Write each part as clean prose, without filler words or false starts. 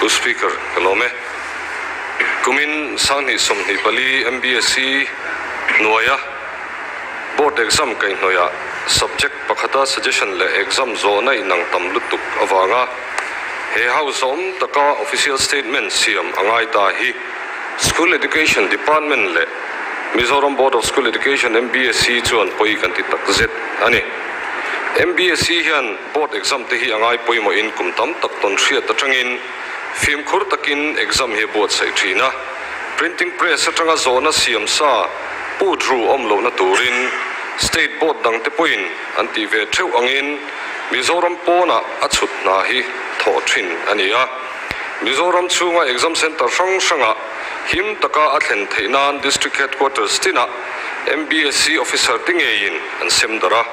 Pu Speaker, ka lawm e. Kumin 2024 MBSC hnuaia Board exam kaihhnawihah subject pakhata suggestion leh exam zawhna inang tam lutuk avanga he house awm taka official statement siam a ngai ta hi School Education Department leh Mizoram Board of School Education, MBSE, chuan pawi kan ti tak zet a ni. MBSE hian board exam te hi a ngai pawimawhin kum tam tak tawn hriat atangin fimkhur takin exam hi a buatsaih thin a. Printing press atanga zawhna siam sa put ru awm lohna turin state board dangte pawhin an tih ve theuh angin Mizoram pawnah a chhut hna hi thawh thin a ni a. Mizoram chhunga exam centre hrang hrangah him taka a thlen theih nan District Headquarters tinah MBSC officer te ngeiin an sem darh a.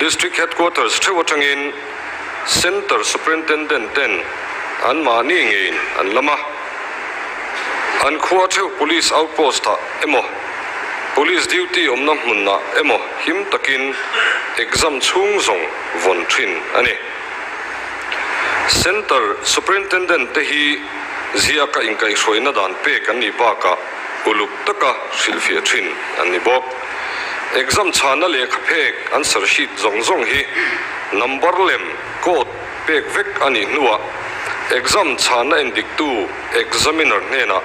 District Headquarters theuh atangin Centre Superintendent ten anmahni ngeiin an lam a. An khua theuh Police Outpost-ah emaw, Police duty awmna hmunah emaw him takin exam chhung zawng vawn thin a ni. Centre Superintendent te hi ziaka inkaihhruaina dan pek an nih bakah uluk taka hrilhfiah thin an ni bawk. Exam chhana lehkha phek answer sheet zawng zawng hi number lem, code, pek vek a nih hnuah exam chhana endiktu examiner hnenah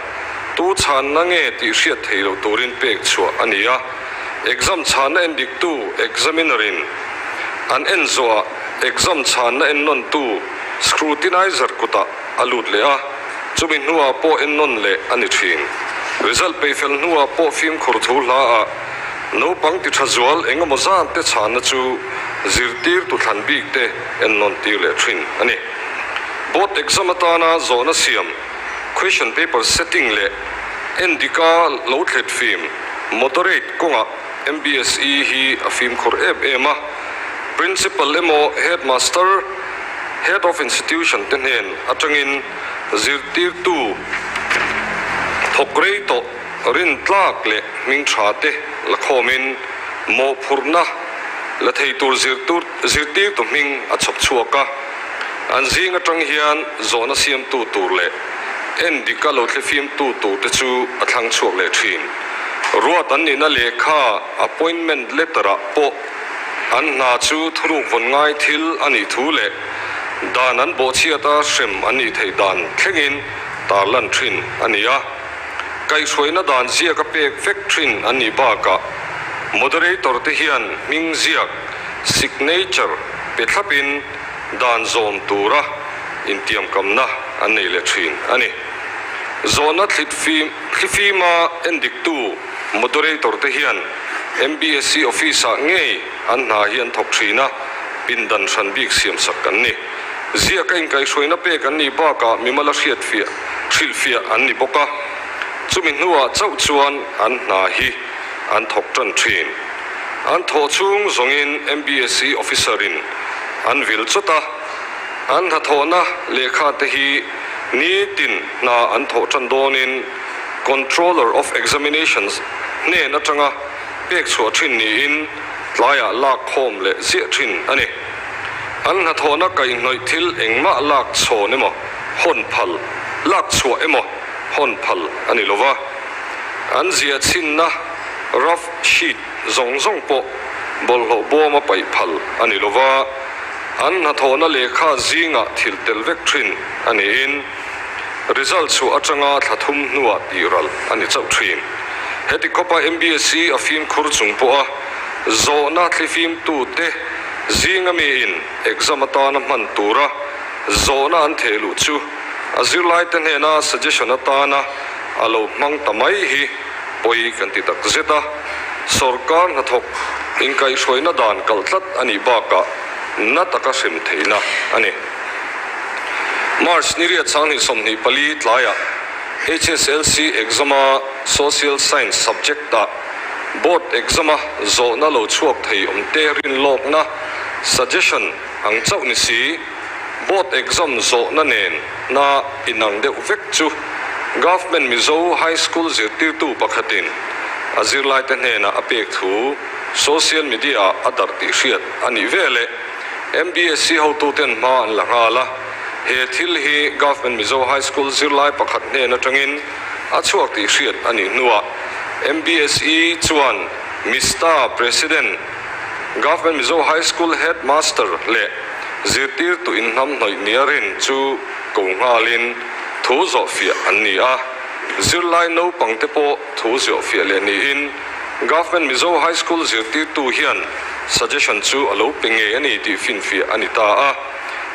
tu chhanna nge tih hriat theih loh turin pek chhuah a ni a. Exam chhana endiktu examiner in an en zawhah Exam chhanna ennawntu scrutinizer kutah a lut leh a, chumi hnuah pawh ennawn leh a ni thin. Result peihfel hnuah pawh fimkhur thu hla ah naupang ti tha zual eng emaw zan te chhanna chu zirtirtu thlan bik te ennawn tir leh thin a ni. Board exam atana zawhna siam, question paper setting leh endika lo thlet fim, moderate, kawngah MBSE hi a fimkhur em em a. Principal emaw Headmaster, Head of Institution te hnen atangin zirtirtu thawk rei tawh rintlak leh hming tha te la khawmin mawhphurhna la thei tur zirtirtu hming a chhawp chhuak a. An zing atang hian zawhna siamtu tur leh endika lo thlifimtu tur te chu a thlang chhuak leh thin. Ruat an nihna lehkha appointment letter-ah pawh An hna chu thuruk vawn ngai thil a nih thu leh dan an bawhchhiat a hrem an nih theih dan thlengin tarlan thin a ni a. Kaihhruaina dan ziak a pek vek thin an nih bakah moderator te hian hming ziak, signature, pe thlapin dan zawm tura intiamkamna an nei leh thin a ni. Zawhna thlifima endiktu moderator te hian MBSC office-ah ngei an hna hi an thawk thin a, pindan hran bik siamsak kan ni. Ziaka inkaihhruaina pek an nih bakah mimal a hriatfiah, hrilhfiah an ni bawk a, chumi hnuah chauh chuan an hna hi an thawk tan thin. An thawh chhung zawngin MBSC officer-in an vil chawt a, an hnathawhna lehkha te hi nitin hna an thawh tan dawnin Controller of Examinations hnen atanga pek chhuah thin niin tlaiah lak khawm leh ziah thin a ni. An hnathawhna kaihhnawih thil engmah lak chhawn emaw hawn phal, lak chhuah emaw hawn phal a ni lova. An ziah chhinna rough sheet zawng zawng pawh bawlhhlawh bawma paih phal a ni lova. An hnathawhna lehkha zingah thil tel vek thin a niin, Result chhuah atanga thla thum hnuah tih ral a ni chauh thin. Heti khawpa MBSC a fimkhur chung pawha zawhna thlifimtute zinga miin exam atana hman tura zawhna an theh luh chu a zirlaite hnena suggestion atana a lo hmang ta mai hi pawi kan ti tak zet a. Sorkar hnathawk inkaihhruaina dan kalh tlat a nih bakah na taka hrem theihna a ni. March ni riat 2024 tlaiah HSLC exam-a Social Science subject-ah Board exam-a zawhna lo chhuak thei awm te rinlawkna, suggestion, ang chauh ni si, Board exam zawhna nen na inang deuh vek chu Government Mizo High School zirtirtu pakhatin a zirlaite hnenah a pek thu social media-ah a darh tih hriat a nih veleh. MBSC hotuten hma an la nghal a. He thil hi Government Mizo High School zirlai pakhat hnen atangin a chhuak tih hriat a nih hnuah MBSE chuan Mista President, Government Mizo High School Headmaster leh zirtirtu inhnamhnawih nia rin chu ko nghalin thu zawhfiah an ni a. Zirlai naupangte pawh thu zawhfiah leh niin Government Mizo High School zirtirtu hian suggestion chu a lo pe ngei a ni tih finfiah a ni ta a.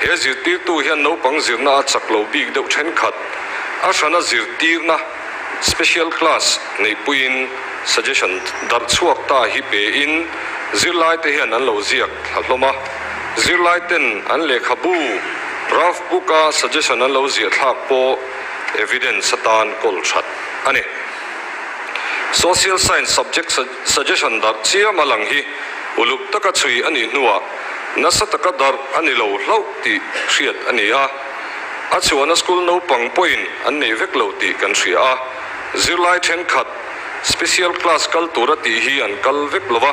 He zirtirtu hian naupang zirna a chak lo bik deuh thenkhat a hrana zirtirna, special class, neihpuiin suggestion darh chhuak ta hi pein zirlaite hian an lo ziak thla hlawm a. Zirlaiten an lehkhabu, rough book-a suggestion an lo ziah thlak pawh evidence atan kawl that a ni. Social Science subject suggestion darh chiam a lang hi uluk taka chhui a nih hnuah nasa taka darh a ni lo hlauh tih hriat a ni a. A chhuahna school naupang pawhin an nei vek lo tih kan hria a. Zirlai thenkhat special class kal tura tih hi an kal vek lo va,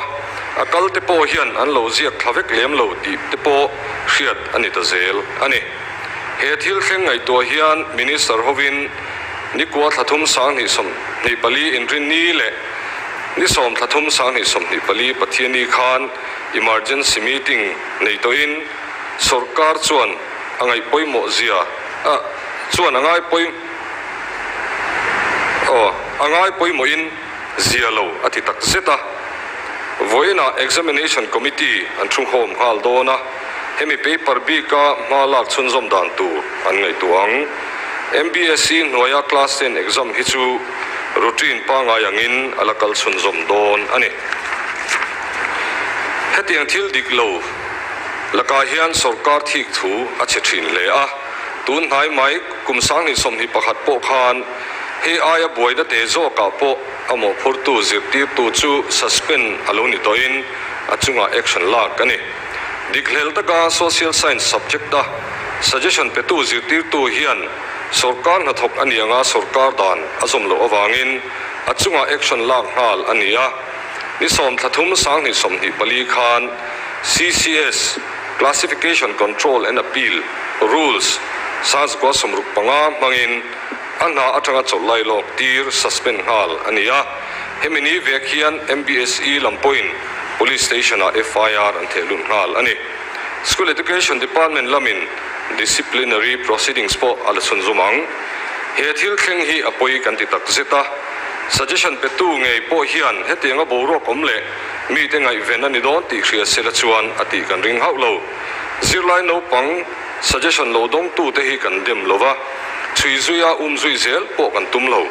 a kal te pawh hian an lo ziak thla vek lem lo tih te pawh hriat a ni ta zel a ni. He thil thleng ngaihtuah hian Minister hovin Nikua thla thum 2024 inrinni leh ni sawm thla thum 2024 Pathianni khan emergency meeting nei tawhin sorkar chuan a ngaih pawimawh zia a chuan a ngai pawi aw a ngai pawimawhin zia lo a ti tak zet a. Vawiinah Examination Committee an thu nghawm nghal dawn a, hemi paper bika hma lak chhunzawm dan tur an ngaihtuah ang. MBSE hnuaia Class 10 exam hi chu routine pangngai angin a la kal chhunzawm dawn a ni. Hetiang thil dik lo lakah hian sorkar thik thu a chhe thin hle a, tun hnai mai kum 2021 pawh khan hei aia buaina te zawkah pawh A mawhphurtu zirtirtu chu suspend a lo ni tawhin a chungah action lak a ni. Dikhlel taka Social Science subject-a suggestion petu zirtirtu hian sorkar hnathawk a ni anga sorkar dan a zawm loh avangin a chungah action lak nghal a ni a. Ni 13 2024 khan CCS, Classification Control and Appeal, Rules, 1965 hmangin A hna atanga chawlh lai lawk tir suspend nghal a ni a, hemi ni vek hian MBSE lam pawhin Police Station-ah FIR an theh lut nghal a ni. School Education Department lamin disciplinary proceedings pawh a la chhunzawm ang. He thil thleng hi a pawi kan ti tak zet a, suggestion petu ngei pawh hian hetianga boruak awm leh mite ngaihven a ni dawn tih hria sela chuan a tih kan ring hauh lo. Zirlai naupang suggestion lo dawngtute hi kan dem lo va. Chhui zuia um zui zel pawh kan tum lo.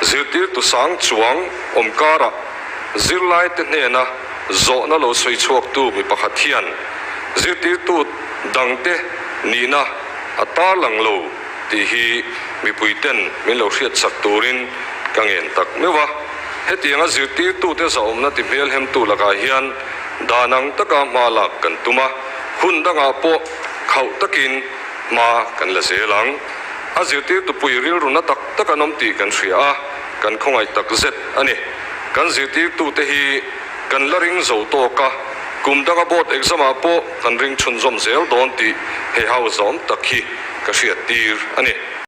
Zirtirtu sang chuang awm karah zirlaite hnena zawhna lo sawi chhuaktu mi pakhat hian zirtirtu dangte nihna a tarlang lo tih hi mipuiten min lo hriatsak turin ka ngen tak meuh a. Hetianga zirtirtute zahawmna ti hmelhemtu lakah hian dan ang taka hma lak kan tum a, hun dangah pawh khauh takin Hma kan la zel ang. A zirtirtupui rilru na tak tak an awm tih kan hria a, kan khawngaih tak zet a ni. Kan zirtirtute hi kan la ring zo tawk a, kum danga board exam ah pawh kan ring chhunzawm zel dawn tih he hau zawm tak hi ka hriattir a ni.